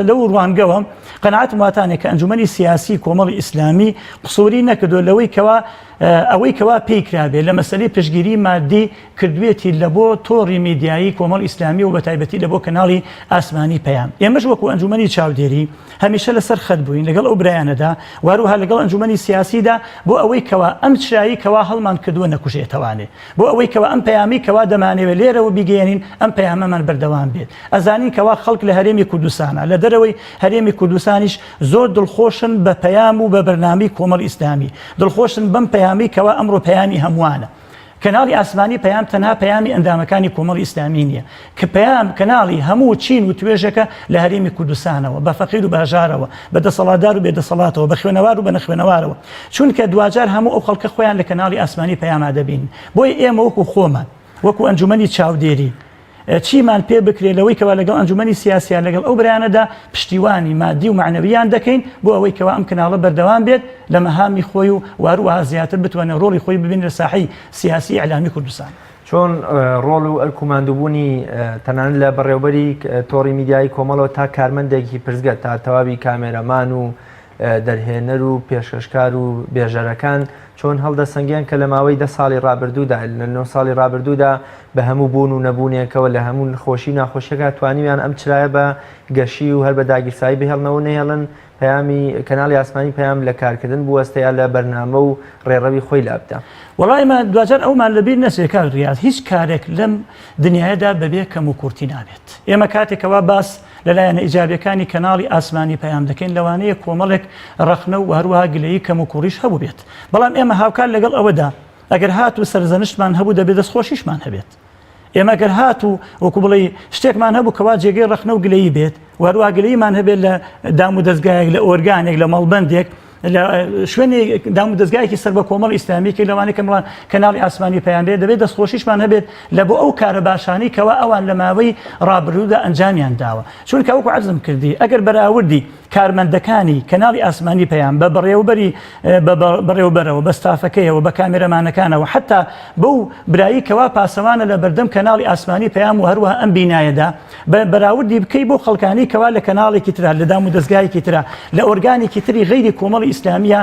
لەو ڕوانگەوە قەناعەتم واتانێ کە ئەنجومەنی سیاسی کۆمەڵی ئیسلامی قسوری نەکردووە لەوەی کەوا ئەوەی کەوا پێی کرابێ لە مەسەلەی پشتگیری مادی کردوێتی لە بۆ تۆڕی میدیایی کۆمەڵ ئیسلامی و بەتایبەتی لە بۆ کەناڵی ئاسمانی پەیام. ئێمەش وەکو ئەنجومەنی چاودێری هەمیشە لەسەر خەت بووین لەگەڵ ئەو برایانەدا و هەروەها لەگەڵ ئەنجومەنی سیاسیدا بۆ ئەوەی کەوا ئەم چرایی کەوا هەڵمان کردووە نەکوژێتەوانێ بۆ ئەوەی کەوا ئەم پەیامی کەوا دەمانەوێ لێرەوە بیگەیەنین ئەم پەیامەمان بەردەوام بێت. ئەزانین کەوا خەڵک لە هەرێمی کوردستانا لە دەرەوەی هەرێمی کوردستانیش زۆر دڵخۆشن بە پەیام و بە بەرنامەی کۆمەڵی ئیسلامی، دڵخۆشن بەم پەیامەی کەوا ئەمڕۆ پەیامی هەمووانە. کەناڵی ئاسمانی پەیام تەنها پەیامی ئەندامەکانی کۆمەڵی ئیسلامی نییە، کە پەیام کەناڵی هەموو چین و توێژێکە لە هەرێمی کوردستانەوە، بە فەقیر و بە هەژارەوە، بە دەسەڵاتدار و بێ دەسەڵاتەوە، بە خوێنەوار و بە نەخوێنەوارەوە، چونکە دواجار هەموو ئەو خەڵکە خۆیان لە کەناڵی ئاسمانی پەیاما دەبینن. بۆیە ئێمە وەکو خۆمان، وەکو ئەنجومەنی چاودێری، چیمان پێ بکرێت لەوەی کەوا لەگەڵ ئەنجومەنی سیاسیا لەگەڵ ئەو برایانەدا پشتیوانی مادی و مەعنەویان دەکەین بۆ ئەوەی کەوا ئەم کەناڵە بەردەوام بێت لە مەهامی خۆی و واروەها زیاتر بتوانێت ڕۆڵی خۆی ببینێت لە ساحەی سیاسی ئیعلامی کوردستان. چۆن ڕۆڵ و ئەرک و ماندووبوونی تەنانەت لە بەڕێوەبەری تۆڕی میدیایی کۆمەڵەوە تا کارمەندێکی پرسگە تا تەواوی کامێرەمان و دەرهێنەر و پێشکەشکار و بێژەرەکان چۆن هەڵدەسەنگێن کە لە ماوەی دە ساڵی ڕابردوودا لە نۆ ساڵی ڕابردوودا بە هەموو بوون و نەبوونێکەوە لە هەموو خۆشی و ناخۆشیەکە توانیویان ئەم چرایە بە گەشی و هەر بە داگیرسایی بهێڵنەوە و نەهێڵن پەیامی کەناڵی ئاسمانی پەیام لە کارکردن بوەستێ یا لە بەرنامە و ڕێڕەوی خۆی لابدا. وەڵا ئێمە دواجار ئەومان لەبیر نەچێ کاک ڕیاز هیچ کارێک لەم دنیایەدا بەبێ کەموکورتی نابێت. ئێمە کاتێک کەوا باس لە لایەنە ئیجابیەکانی کەناڵی ئاسمانی پەیام دەکەین لەوانەیە کۆمەڵێک ڕەخنە و هەروەها گلەیی کەم و کوڕیش هەبووبێت بەڵام ئێمە هاوکات لەگەڵ ئەوەدا ئەگەر هاتوو سەرزەنشتمان هەبوو دەبێت دەستخۆشیشمان هەبێت ئێمە گەر هاتوو وەکو بڵێ شتێکمان هەبوو کەوا جێگەی ڕەخنە و گلەیی بێت و هەروەها گلەییمان هەبێت لە دام و دەستگایەک لە ئۆرگانێک لە مەڵبەندێک لە شوێنی دام و دەزگایەکی سەر بە کۆمەڵی ئیسلامی کە لەوانەیە کە کەناڵی ئاسمانی پەیام بێت دەبێت دەستخۆشیشمان هەبێت لە بۆ ئەو کارە باشانەی کەوا ئەوان لە ماوەی ڕابردوودا ئەنجامیان داوە چونکە وەکو عەرزم کردی ئەگەر بەراوردی کارمەندەکانی کەناڵی ئاسمانی پەیام بە بەڕێوەبەری بە بەڕێوەبەرەوە بە ستافەکەیەوە بە کامێرەمانەکانەوە حتا بەو برایی کەوا پاسەوانە لە بەردەم کەناڵی ئاسمانی پەیام و هەروەها ئەم بینایەدا بە بەراوردی بکەی بۆ خەڵکانی کەوا لە کەناڵێکی ترا لە دام و دەزگایەکی ترا لە ئۆرگانێکی تری غەیری کۆمەڵی ئیسلامیە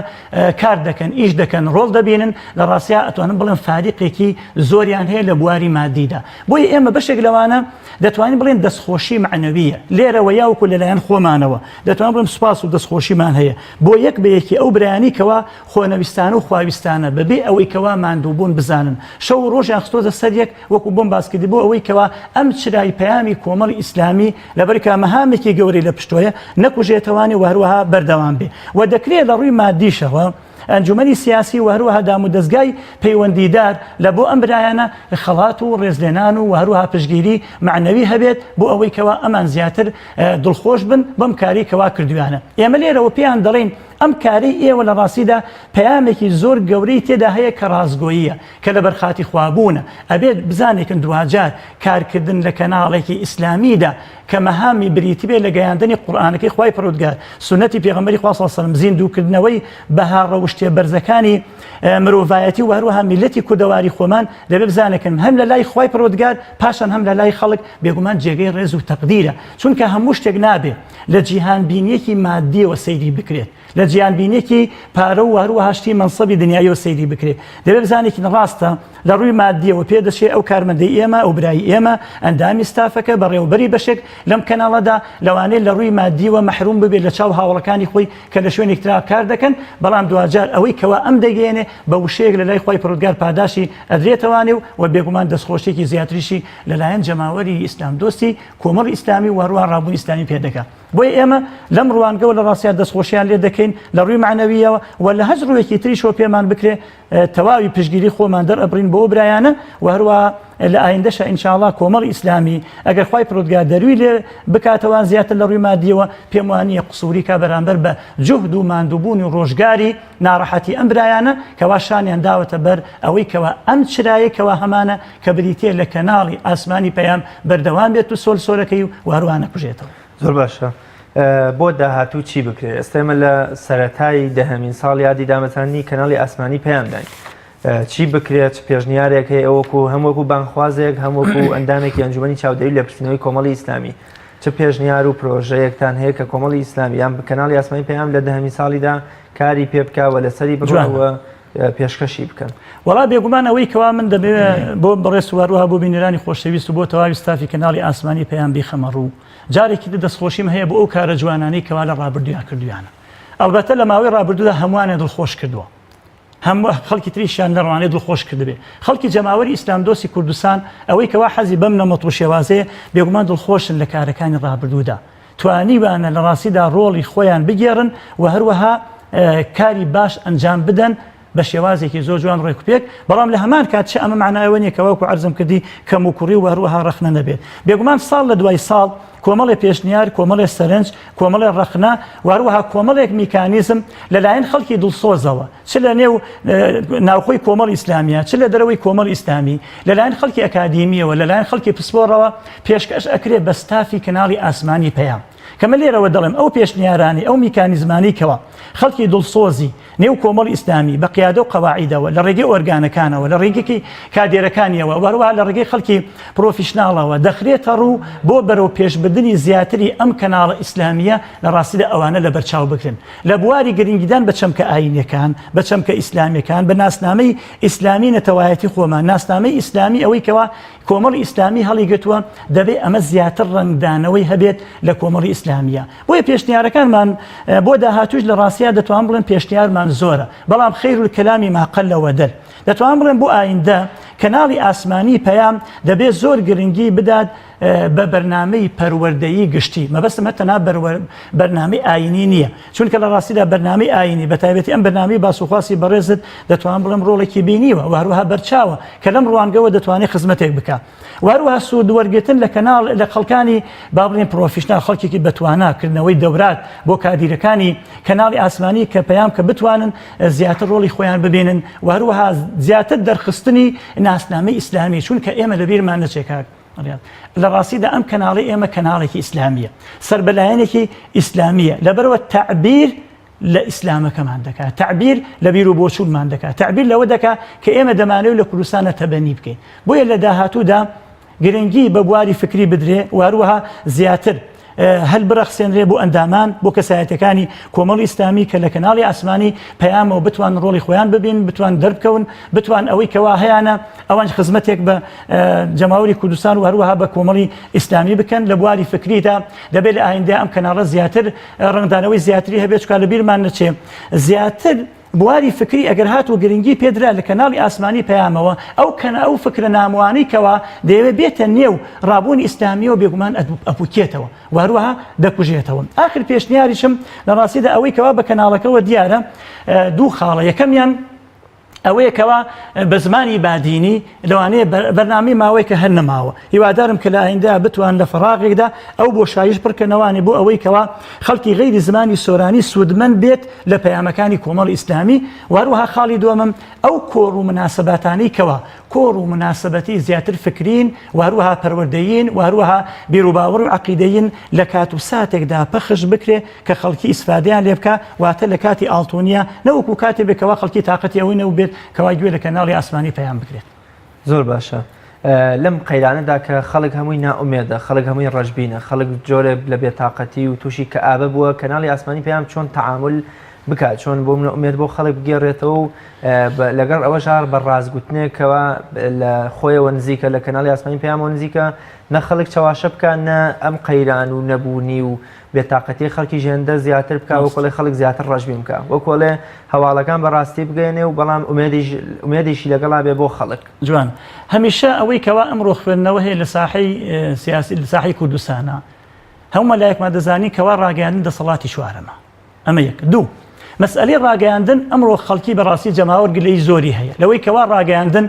کار دەکەن ئیش دەکەن ڕۆڵ دەبینن لە ڕاستیا ئەتوانم بڵێم فاریقێکی زۆریان هەیە لە بواری مادیدا بۆیە ئێمە بەشێک لەوانە دەتوانین بڵێن دەستخۆشی مەعنەویە لێرەوە یاوەکو لەلایەن خۆمانەوە دەتوانم بڵێم سوپاس و دەستخۆشیمان هەیە بۆ یەک بە یەکی ئەو برایانی کەوا خۆنەویستانە و خواویستانە بەبێ ئەوەی کەوا ماندووبوون بزانن شەو و ڕۆژیان خستۆتە سەر یەک وەکو بۆم باس کردی بۆ ئەوەی کەوا ئەم چرای پەیامی کۆمەڵی ئیسلامی لەبەرکە مەهامێکی گەورەی لە پشتۆیە نەکوژێتەوانی و هەروەها بەردەوام بێ و دەکرێت لە ڕووی مادیشەوە ئەنجومەنی سیاسی و هەروەها دامودەزگای پەیوەندیدار لە بۆ ئەم برایانە خەڵات و ڕێزلێنان و هەروەها پشتگیری مەعنەوی هەبێت بۆ ئەوەی کەوا ئەمان زیاتر دڵخۆش بن بەم کاری کەوا کردویانە ئێمە لێرەوە پێیان دەڵێین ئەم کارەی ئێوە لە ڕاستیدا پەیامێکی زۆر گەورەی تێدا هەیە کە ڕاستگۆییە، کە لەبەر خاتی خوابوونە، ئەبێت بزانێکن دواجار کارکردن لە کەناڵێکی ئیسلامیدا کە مەهامی بریتی بێت لە گەیاندنی قورئانەکەی خوای پەروەردگار، سوننەتی پێغەمبەری خوا صلی اللە علیە وسلم، زیندووکردنەوەی بەها ڕەوشتیە بەرزەکانی مرۆڤایەتی و هەروەها میللەتی کوردەواری خۆمان، دەبێت بزانێکن هەم لە لای خوای پەروەردگار پاشان هەم لە لای خەڵک بێگومان جێگەی ڕێز و تەقدیرە، چونکە هەموو شتێک نابێ لە جیهانبینیەکی مادیەوە سەیری بکرێت. لە جیانبینێکی پارە و هەروەها شتی مەنسەبی دنیاییەوە سەیری بکرێ. دەبێ بزانێکین ڕاستە لە ڕووی مادیەوە پێدەچێ ئەو کارمەندەی ئێمە، ئەو برای ئێمە، ئەندامی ستافەکە، بەڕێوەبەری بەشێک لەم کەناڵەدا، لەوانەیە لە ڕووی مادیەوە مەحروم ببێت لە چاو هاوەڵەکانی خۆی کە لە شوێنێک ترا کار دەکەن، بەڵام دواجار ئەوەی کەوا ئەم دەیگەیەنێ بە وشەیەک لە لای خوای پەروەردگار پاداشی ئەدرێتەوانێ و و بێگومان دەستخۆشیەکی زیاتریشی لە لایەن جەماوەری ئیسلامدۆستی کۆمەڵی ئیسلامی و هەروەها ڕابوونی ئیسلامی پێ دەگا. بۆیە ئێمە لەم ڕوانگەوە لە ڕاستیا دەستخۆشیان لێ دەکەین لە ڕووی مەعنەوییەوە و لە هەچ ڕوویەکی تریشەوە پێمان بکرێ تەواوی پشتگیری خۆمان دەرئەبڕین بۆ ئەو برایانە و هەروەها لە ئایندەشا ئینشاڵڵا کۆمەڵی ئیسلامی ئەگەر خوای پەروەردگار دەروی لێ بکاتەوە زیاتر لە ڕووی مادیەوە پێم وانییە قسووری کا بەرامبەر بە جوهد و ماندووبوون و ڕۆژگاری ناڕەحەتی ئەم برایانە کەوا شانیان داوەتە بەر ئەوەی کەوا ئەم چرایەی کەوا هەمانە کە بریتییە لە کەناڵی ئاسمانی پەیام بەردەوام بێت و سۆل سۆلەکەی و هەروەها نەکوژێتەوە. زۆر باشە بۆ داهاتوو چی بکرێت؟ ئێستا ئێمە لە سەرەتای دەهەمین ساڵ یادی دامەزراندنی کەناڵی ئاسمانی پەیامداین. چی بکرێت چ پێشنیارێک هەیە وەکو هەم وەکو بانگخوازێک هەم وەکو ئەندامێکی ئەنجومەنی چاودێری لێپرسینەوەی کۆمەڵی ئیسلامی چ پێشنیار و پرۆژەیەکتان هەیە کە کۆمەڵی ئیسلامی یان کەناڵی ئاسمانی پەیام لە دەهەمین ساڵیدا کاری پێ بکا و لەسەری بڕۆن و پێشکەشی بکەن؟ وەڵا بێگومان ئەوەی کەوا من دەمەوێ بۆ بەڕێز و هەروەها بۆ بینەرانی خۆشەویست و بۆ تەواوی ستافی کەناڵی ئاسمانی پەیام بیخەمە ڕوو جارێکی تر دەستخۆشیم هەیە بۆ ئەو کارە جوانانەی کەوا لە ڕابردوویا کردویانە ئەڵبەتە لە ماوەی ڕابردوودا هەمووانیان دڵخۆش کردووە هەم خەڵکی تریشیان لەڕوانەیە دڵخۆش کردبێ خەڵکی جەماوەری ئیسلامدۆستی کوردستان ئەوەی کەوا حەزی بەم نەمەط و شێوازەیە بێگومان دڵخۆشن لە کارەکانی ڕابردوودا توانیوانە لە ڕاستیدا ڕۆڵی خۆیان بگێڕن و هەروەها کاری باش ئەنجام بدەن بە شێوازێکی زۆر جوان ڕێکوپێک بەڵام لە هەمان کات چ ئەمە معنای ئەوە نییە کە وەکو عەرزم کردی کەموکوڕی و هەروەها ڕەخنە نەبێت بێگومان ساڵ لە دوای ساڵ کۆمەڵێ پێشنیار، کۆمەڵێ سەرنج، کۆمەڵێ ڕەخنە و هەروەها کۆمەڵێک میکانیزم لەلایەن خەڵکی دڵسۆزەوە، چ لە نێو ناوخۆی کۆمەڵی ئیسلامییە، چ لە دەرەوەی کۆمەڵی ئیسلامی، لەلایەن خەڵکی ئەکادیمییەوە، لەلایەن خەڵکی پسپۆڕەوە پێشکەش ئەکرێ بە ستافی کەناڵی ئاسمانی پەیام. کە من لێرەوە دەڵێم ئەو پێشنیارانەی، ئەو میکانیزمانەی کەوا خەڵکی دڵسۆزی نێو کۆمەڵی ئیسلامی بە قیادە و قەواعیدەوە، لە ڕێگەی ئۆرگانەکانەوە، لە ڕێگەی کادێرەکانیەوە و هەروەها لە ڕێگەی خەڵکی پرۆفیشناڵەوە دەخرێتە ڕوو بۆ بەرەو پێشبردنی زیاتری ئەم کەناڵە ئیسلامییە، لە ڕاستیدا ئەوانە لەبەرچاو بگرن لە بواری گرنگیدان بە چەمکە ئایینیەکان، بە چەمکە ئیسلامیەکان، بە ناسنامەی ئیسلامی نەتەوایەتی خۆمان، ناسنامەی ئیسلامی ئەوەی کەوا کۆمەڵی ئیسلامی هەڵیگرتووە، دەبێ ئەمە زیاتر ڕەنگدانەوەی هەبێت لە کۆمەڵی ئیسلامییە. بۆیە پێشنیارەکانمان بۆ داهاتووش لە ڕاستیا دەتوانم بڵێم پێشنیارمان زۆرە، بەڵام خیر الکلام ما قل ودل. دەتوانم بڵێم بۆ ئایندە کەناڵی ئاسمانی پەیام دەبێ زۆر گرنگی بدات بە بەرنامەی پەروەردەیی گشتی، مەبەستم هەر تەنها بەرنامەی ئایینی نییە، چونکە لە ڕاستیدا بەرنامەی ئایینی بە تایبەتی ئەم بەرنامەی باسوخواسی بەڕێزت دەتوانم بڵێم ڕۆڵێکی بینیوە و هەروەها بەرچاوە کە لەم ڕوانگەوە دەتوانێت خزمەتێک بکا و هەروەها سوود وەرگرتن لە کەناڵ لە خەڵکانی با بڵێن professional خەڵکێکی بەتوانا کردنەوەی دەورات بۆ کادیرەکانی کەناڵی ئاسمانی کە پەیام کە بتوانن زیاتر ڕۆڵی خۆیان ببینن و هەروەها زیاتر دەرخستنی ناسنامەی ئیسلامی چونکە ئێمە لەبیرمان نەچێ کاک لە ڕاستیدا ئەم کەناڵی ئێمە کەناڵێکی ئیسلامیە سەر بە لایەنێکی ئیسلامیە لەبەرەوە تەعبیر لە ئیسلامەکەمان دەکات تەعبیر لە بیر و بۆچوونمان دەکات تەعبیر لەوە دەکات کە ئێمە دەمانەوێت لە کوردستانە تەبەنی بکەین بۆیە لە داهاتوودا گرنگی بە بواری فکری بدرێ و هەروەها زیاتر هەل بڕەخسێنرێ بۆ ئەندامان، بۆ کەسایەتیەکانی کۆمەڵی ئیسلامی کە لە کەناڵی ئاسمانی پەیامەوە بتوان ڕۆڵی خۆیان ببین، بتوان دەربکەون، بتوان ئەوەی کەوا هەیانە ئەوانش خزمەتێک بە جەماوەری کوردستان و هەروەها بە کۆمەڵی ئیسلامی بکەن لە بواری فکریدا دەبێت لە ئایندە ئەم کەناڵە زیاتر ڕەنگدانەوەی زیاتری هەبێت چکا لە بیرمان نەچێ زیاتر بواری فکری ئەگەر هاتوو گرنگی پێدرا لە کەناڵی ئاسمانی پەیامەوە ئەو کەنە ئەو فکرە نامۆانەی کەوا دەیەوێت بێتە نێو ڕابوونی ئیسلامیەوە بێگومان ئەپوکێتەوە و هەروەها دەکوژێتەوە. ئاخر پێشنیاریشم لە ڕاستیدا ئەوەی کەوا بە کەناڵەکەوە دیارە دوو خاڵە یەکەمیان ئەوەیە کەوا بە زمانی بادینی لەوانەیە بەرنامەی ماوەیەکە هەر نەماوە هیوادارم کە لە ئایندە بتوان لە فەراغێکدا ئەو بۆشاییش پڕکەنەوانی بۆ ئەوەی کەوا خەڵکی غەیری زمانی سۆرانی سوودمەند بێت لە پەیامەکانی کۆمەڵی ئیسلامی و هەروەها خاڵی دووەمم ئەو کۆڕ و مناسباتانەی کەوا کۆڕ و مناسبەتی زیاتر فکرین و هەروەها پەروەردەیین و هەروەها بیروباوەڕ و عەقیدەیین لە کات و ساتێکدا پەخش بکرێ کە خەڵکی ئیسفادەیان لێ بکا واتە لە کاتی ئاڵتونیە نەوەکو کاتێ بێت کەوا خەڵکی تاقەتی ئەوەی نەبووبێت کەوا گوێ لە کەناڵی ئاسمانی پەیام بگرێت. زۆر باشە لەم قەیرانەدا کە خەڵک هەمووی نائومێدە خەڵک هەمووی ڕەشبینە خەڵک جۆرێک لە بێتاقەتی و تووشی کەئابە بووە کەناڵی ئاسمانی پەیام چۆن تەعامول بکات چۆن بۆ منە ئومێد بۆ خەڵک بگێڕێتەوە و لەگەڵ ئەوەشار بە ڕاستگوتنێکەوە لە خۆیەوە نزیکە لە کەناڵی ئاسمانی پەیامەوە نزیکە نە خەڵک چەواشە بکە نە ئەم قەیران و نەبوونی و بێتاقەتی خەڵکی ژێندە زیاتر بکە وەکۆڵێ خەڵک زیاتر ڕەشبین بکە وەکۆڵێ هەواڵەکان بەڕاستی بگەێنێ و بەڵام ئومێدیشی لەگەڵا بێ بۆ خەڵک. جوان هەمیشە ئەوەی کەوا ئەمڕۆ خوێندنەوە هەیە لە ساحەی سیاسی لە ساحەی کوردستانە هەموو لایەکمان دەزانین کەوا ڕاگەیاندن دەسەڵاتی چوارەمە ئەمە یەک دوو مەسئلەی ڕاگەیاندن ئەمڕۆ خەڵکی بەڕاستی جەماوەر گلەی زۆری هەیە لەوەی کەوا ڕاگەیاندن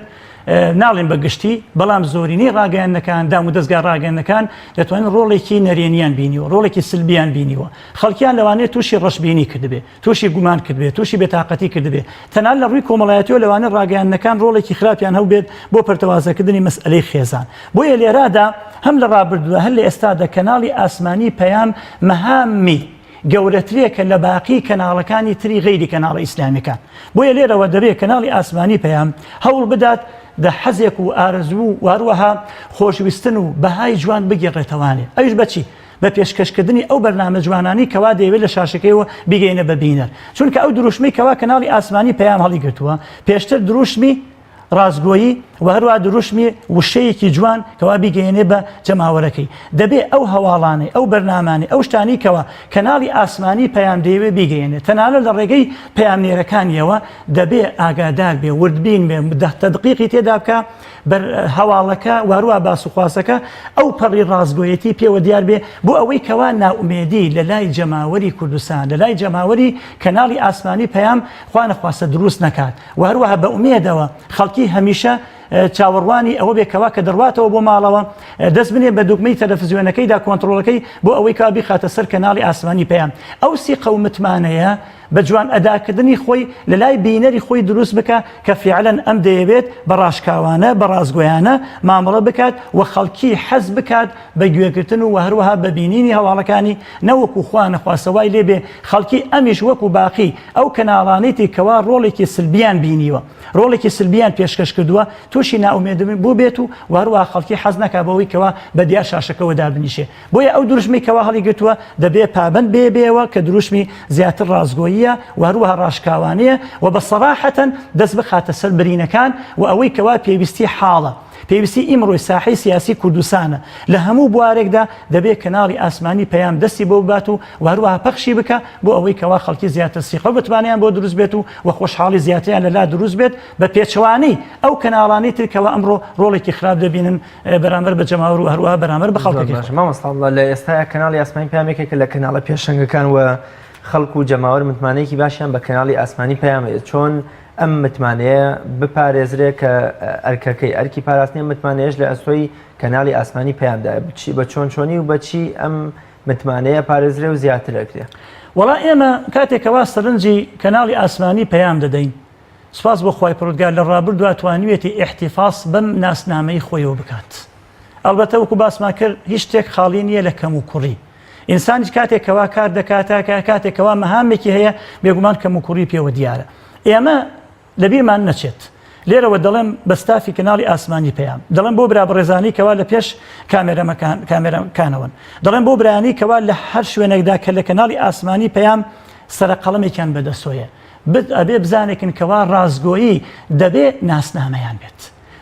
ناڵێن بە گشتی بەڵام زۆرینەی ڕاگەیاندنەکان دام و دەستگا ڕاگەیاندنەکان دەتوانن ڕۆڵێکی نەرێنیان بینیوە ڕۆڵێکی سلبیان بینیوە خەڵکیان لەوانەیە تووشی ڕەشبینی کردبێ تووشی گومان کردبێ تووشی بێتاقەتی کردبێ تەنانەت لە ڕووی کۆمەڵایەتیەوە لەوانەیە ڕاگەیاندنەکان ڕۆڵێکی خراپیان هەبووبێت بۆ پەرتەوازەکردنی مەسئەلەی خێزان بۆیە لێرادا هەم لە ڕابردووە هەر لە ئێستادا کەناڵی ئاسمانی پەیام مەهامی گەورەترێکە لە باقی کەناڵەکانی تری غەیری کەناڵە ئیسلامیەکان بۆیە لێرەوە دەبێ کەناڵی ئاسمانی پەیام هەوڵ بدات دە حەزێک و ئارەزوو و هەروەها خۆشویستن و بەهای جوان بگێڕێتەوانێ ئەویش بەچی بە پێشکەشکردنی ئەو بەرنامە جوانانەی کەوا دەیەوێت لە شاشەکەیەوە بیگەینە بە بینەر چونکە ئەو دروشمەی کەوا کەناڵی ئاسمانی پەیام هەڵیگرتووە پێشتر دروشمی ڕاستگۆیی و هەروە دروشمی وشەیەکی جوان کەوا بیگەیەنێ بە جەماوەرەکەی دەبێ ئەو هەواڵانەی ئەو بەرنامانەی ئەو شتانی کەوا کەناڵی ئاسمانی پەیام دەیەوێ بیگەیەنێ تەنانەت لە ڕێگەی پەیامنێرەکانیەوە دەبێ ئاگادار بێ وردبین بێ تەدقیقی تێدا بکە بەر هەواڵەکە واروا باس و خواسەکە ئەو پەڕی ڕاستگۆیەتی پێوە دیار بێ بۆ ئەوەی کەوا نائومێدی لە لای جەماوەری کوردستان لە لای جەماوەری کەناڵی ئاسمانی پەیام خوا نەخواستە دروست نەکات و هەروەها بە ئومێدەوە خەڵکی هەمیشە چاوەڕوانی ئەوە بێ کەوا کە دەڕواتەوە بۆ ماڵەوە دەست بنێ بە دوگمەی تەلەفزیۆنەکەیدا کۆنتڕۆڵەکەی بۆ ئەوەی کەوا بیخاتە سەر کەناڵی ئاسمانی پەیام ئەو سیقە و متمانەیە بە جوان ئەداکردنی خۆی لە لای بینەری خۆی دروست بکا کە فیعلەن ئەم دەیەوێت بە ڕاشکاوانە بە ڕاستگۆیانە مامەڵە بکات و خەڵکی حەز بکات بە گوێگرتن و هەروەها بە بینینی هەواڵەکانی نەوەکو خوا نەخواستە وای لێ بێ خەڵکی ئەمیش وەکو باقی ئەو کەناڵانەی تر کەوا ڕۆڵێکی سلبیان بینیوە ڕۆڵێکی سلبیان پێشکەش کردووە تووشی نائومێد بووبێت و هەروەها خەڵکی حەز نەکا بەوەی کەوا بە دیار شاشەکەوە دابنیشێ بۆیە ئەو دروشمەی کەوا هەڵیگرتووە دەبێ پابەند بێ بێەوە کە دروشمی زیاتر ڕاستگۆییە و هەروەها ڕاشکاوانەیە و بە سەراحەتەن دەست بخاتە سەر برینەکان و ئەوەی کەوا پێویستی حاڵە پێویستی ئیمڕۆی ساحەی سیاسی کوردستانە لە هەموو بوارێکدا دەبێ کەناڵی ئاسمانی پەیام دەستی بۆ ببات و و هەروەها پەخشی بکا بۆ ئەوەی کەوا خەڵکی زیاتر سیقە و متمانەیان بۆ دروست بێت و و خۆشحاڵی زیاتریان لەلا دروست بێت بە پێچەوانەی ئەو کەناڵانەی تر کەوا ئەمڕۆ ڕۆڵێکی خراپ دەبینن بەرامبەر بە جەماوەر و هەروەها بەرامبەر بە خەڵکەکەی خۆی. مامۆستا عەبدوڵا لە ئێستایا کەناڵی ئاسمانی پەیام یەکێکە لە کەناڵە پێشەنگەکان و خەڵک و جەماوەر متمانەیەکی باشیان بە کەناڵی ئاسمانی پەیام هەیە چۆن ئەم متمانەیە بپارێزرێ کە ئەرکەکەی ئەرکی پاراستنی ئەم متمانەیەش لە ئەستۆی کەناڵی ئاسمانی پەیامدایە بچی بە چۆن چۆنی و بەچی ئەم متمانەیە پارێزرێ و زیاتر ئەکرێ؟ وەڵا ئێمە کاتێک کەوا سەرنجی کەناڵی ئاسمانی پەیام دەدەین سوپاس بۆ خوای پەروەردگار لە ڕابردووا توانیویەتی ئیحتیفاز بەم ناسنامەی خۆیەوە بکات ئەڵبەتە وەکو باسمان کرد هیچ شتێک خاڵی نییە لە کەم و کوڕی ئینسانیش کاتێک کەوا کار دەکات کاتێک کەوا مەهامێکی هەیە بێگومان کەم و کوڕی پێوە دیارە ئێمە لەبیرمان نەچێت لێرەوە دەڵێم بە ستافی کەناڵی ئاسمانی پەیام دەڵێم بۆ برا بەڕێزانی کەوا لە پێش کامێرەکانەوەن دەڵێم بۆ برانی کەوا لە هەر شوێنێکدا کە لە کەناڵی ئاسمانی پەیام سەرە قەڵەمێکیان بەدەسۆیە بت ئەبێ بزانێکن کەوا ڕاستگۆیی دەبێ ناسنامەیان بێت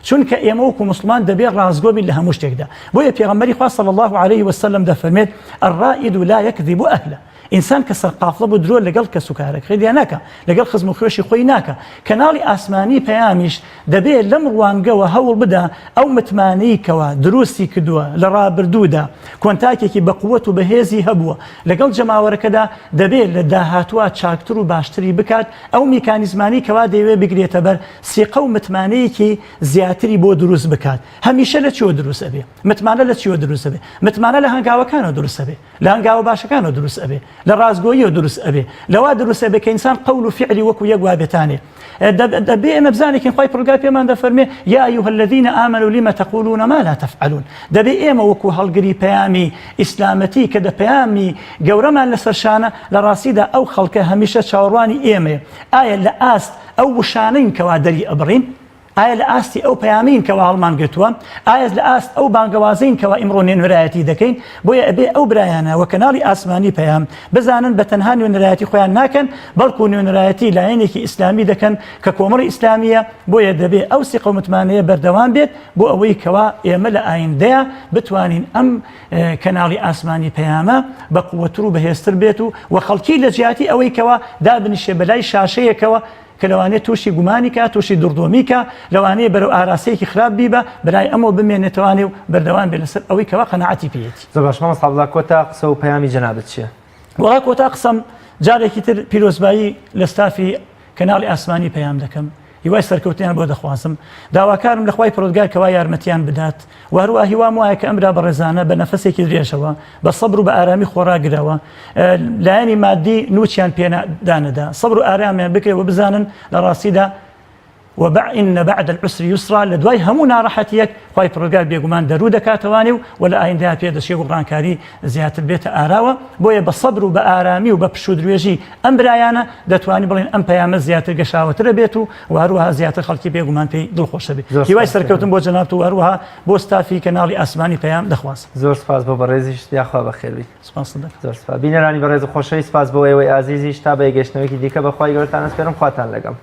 چونکە ئێمە وەکو موسڵمان دەبێ ڕاستگۆ بین لە هەموو شتێکدا بۆیە پێغەمبەری خوا صلی الله علیه وسلم دەفەرمێت الرائد لا يكذب اهله ئینسان کە سەرقافڵە بوو درۆ لەگەڵ کەس و کارەکەیدا ناکا لەگەڵ خزم و خوێشی خۆی ناکا کەناڵی ئاسمانی پەیامیش دەبێ لەم ڕوانگەوە هەوڵ بدا ئەو متمانەی کەوا دروستی کردووە لە ڕابردوودا کۆنتاکێکی بەقوەت و بەهێزی هەبووە لەگەڵ جەماوەرەکەدا دەبێ لە داهاتووا چاکتر و باشتری بکات ئەو میکانیزمانەی کەوا دەیەوێت بگرێتە بەر سیقە و متمانەیەکی زیاتری بۆ دروست بکات هەمیشە لە چیوە دروست ئەبێ متمانە لە چیوە دروست ئەبێ متمانە لە هەنگاوەکانەوە دروست ئەبێ لە هەنگاوە باشەکانەوە دروست ئەبێ لە ڕاستگۆییەوە دروست ئەبێ لەوا دروست ئەبێ کە ئینسان قەول و فعلی وەکو یەک وابێتانێ دەبێ ئێمە بزانێکین خوای پەروەردگار پێمان دەفەرمێ یا ایها الذین آمنوا لم تقولون ما لا تفعلون دەبێ ئێمە وەکو هەڵگری پەیامی ئیسلامەتی کە دە پەیامی گەورەمان لەسەر شانە لە ڕاستیدا ئەو خەڵکە هەمیشە چاوەڕوانی ئێمەیە ئایا لە ئاست ئەو وشانەین کەوا دەری ئەبڕین؟ ئایا لە ئاستی ئەو پەیامەین کەوا هەڵمان گرتووە؟ ئایا لە ئاست ئەو بانگەوازەین کەوا ئیمڕۆ نوێنەرایەتی دەکەین؟ بۆیە ئەبێ ئەو برایانە وە کەناڵی ئاسمانی پەیام بزانن بە تەنها نوێنەرایەتی خۆیان ناکەن بەڵکو نوێنەرایەتی لایەنێکی ئیسلامی دەکەن کە کۆمەڵی ئیسلامییە بۆیە دەبێ ئەو سیقە و متمانەیە بەردەوام بێت بۆ ئەوەی کەوا ئێمە لە ئایندەیا بتوانین ئەم کەناڵی ئاسمانی پەیامە بە قوەتر و بەهێزتر بێت و وە خەڵکی لە جیاتی ئەوەی کەوا دابنیشێ بەلای شاشەیەکەوە کە لەوانەیە تووشی گومانی کا، تووشی دڕدۆمی کا، لەوانەیە بەرەو ئاراستەیەکی خراپ بیبا، بەلای ئەمەوە بمێنێتەوانێ و بەردەوام بێ لەسەر ئەوەی کەوا قەناعەتی پێیەتی. زۆر باش مامۆستا عەبدوڵا کۆتا قسە و پەیامی جەنابت چیە؟ وەڵا کۆتا قسەم جارێکی تر پیرۆزبایی لە ستافی کەناڵی ئاسمانی پەیام دەکەم، هیوای سەرکەوتنیان بۆ دەخوازم، داواکارم لە خوای پەروەردگار کەوا یارمەتیان بدات و هەروەها هیوام وایە کە ئەم برا بەڕێزانە بە نەفەسێکی درێژەوە بە سەبر و بە ئارامی خۆڕاگرەوە لایەنی مادی نوچیان پێ دانەدا سەبر و ئارامیان بکرێ و بزانن لە ڕاستیدا وإن بعد العسر يسرا لە دوای هەموو ناڕەحەتیەک خوای پەروەردگار بێگومان دەروو دەکاتەوانێ و و لە ئایندەیا پێ دەچێ گۆڕانکاری زیاتر بێتە ئاراوە بۆیە بە سەبر و بە ئارامی و بە پشوودرێژی ئەم برایانە دەتوانین بڵێن ئەم پەیامە زیاتر گەشاوەترە بێت و و هەروەها زیاتر خەڵکی بێگومان پێی دڵخۆشە بێت هیوای سەرکەوتن بۆ جەنابت و هەروەها بۆ ستافی کەناڵی ئاسمانی پەیام دەخوازم. زۆر سپاس بۆ بەڕێزیشت یاخوا بەخێربێی. سپاست دەکەم. زۆر سپاس بینەرانی بەڕێز و خۆشەویست سپاس بۆ ئێوەی ئازیزیش تا بە یەکگەیشتنەوەیەکی دیکە بە خوای گەورەتان ئەسپێرم خواتان لەگەڵ.